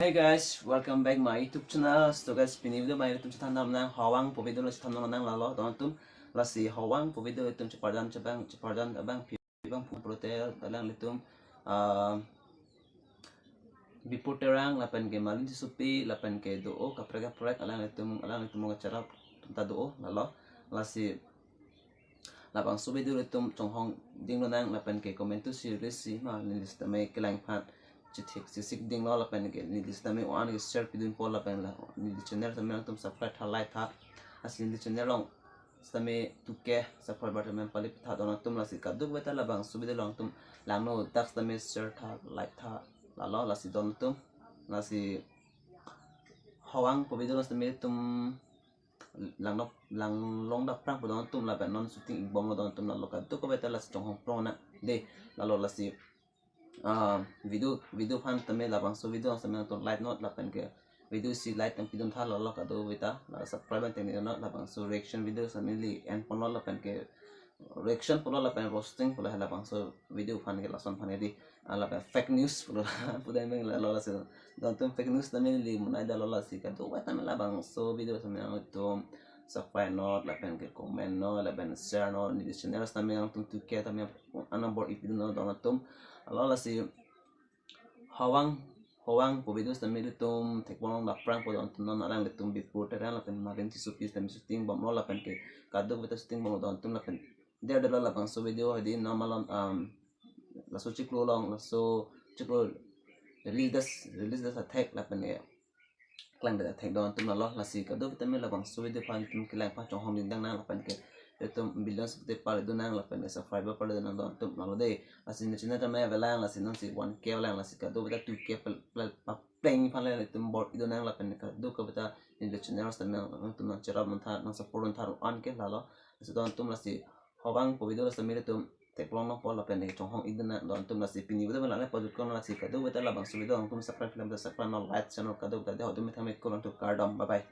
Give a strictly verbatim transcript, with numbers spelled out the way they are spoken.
Hey guys, welcome back my YouTube channel. So guys, pini video my YouTube channel nang Hawang pu video lo channel nang lalo don atum. Lasi Hawang pu video itum cheparjan chebang cheparjan abang pi bang pun protel alanglitum ah Bipur Terang lapen ke Malin Tissopi lapen ke do-o kaprek kaprek alanglitum alanglitum ke cherap ta do-o lalo. Lasi labangso video itum chonghong dinglo nang lapen ke comment to share si ma neli sitame kelang aphan chethek chesik dinglo lapen ke neli sitame one ke share pidun po lapen la neli channel tame nangtum subscribe tha like tha. Lasi neli channel along sitame two K subscriber tame pali tha don atum. Lasi kadokave ta labangso video along atum langno dak sitame share tha like tha lalo lasi don atum. Lasi Hawang pu video along sitame itum langno langlong daprang pu don atum lapen non shooting ikbomlo don atum lalo kadokave ta lasi chonghong prong nang de lalo lasi ah video video aphan tame labangso video sitame nangtum like not lapen ke video si like nangpidun tha lalo kadokave ta la subscribe nangteng not labangso reaction video sitame neli en ponlo lapen ke reaction pulo lapen roasting pulo labangso video aphan ke lason aphan ke di ah lapen fake news pulo pu dai meng lalo lasi don atum fake news tame neli monai dalo lasi kadokave tame labangso video sitame nangtum subscribe not lapen ke comment not lapen share not neli channel sitame nangtum two K tame anambor ipidun not don atum lalo lasi Hawang Hawang pu video sitame itum thekbomlong daprang pu don atum non alanglitum Bipur Terang lapen Malin Tissopi sitame shooting bomlo lapen ke kadokave ta shooting bomlo don atum lapen der delo labangso video hadi normal um laso chiklo along laso chiklo release das release das athek lapen ke klangdet athek don atum lalo lasi kadokave tame labangso video aphan itum kelang aphan chonghong dingdang nang lapen ke itum billions pute pali dun nang lapen ke subscriber pali dun nang don atum lalo de. Lasi neli channel tame avelang lasi non si one K avelang lasi kadokave ta two K pel pel papleng aphan le itum bor idun nang lapen ke kadokave ta neli channel tame nangtum nang cherap nang tha nang support nang tha ru an ke lalo lasi don atum lasi Hawang pu video sitame itum theklong nang po lapen ke chonghong ikdun nang don atum lasi pini video la le pajut kong lasi kadokave ta labangso video nangtum subscribe film ta subscribe nang like channel kadokave ta de ho atum methang me kolon to kardom bye bye.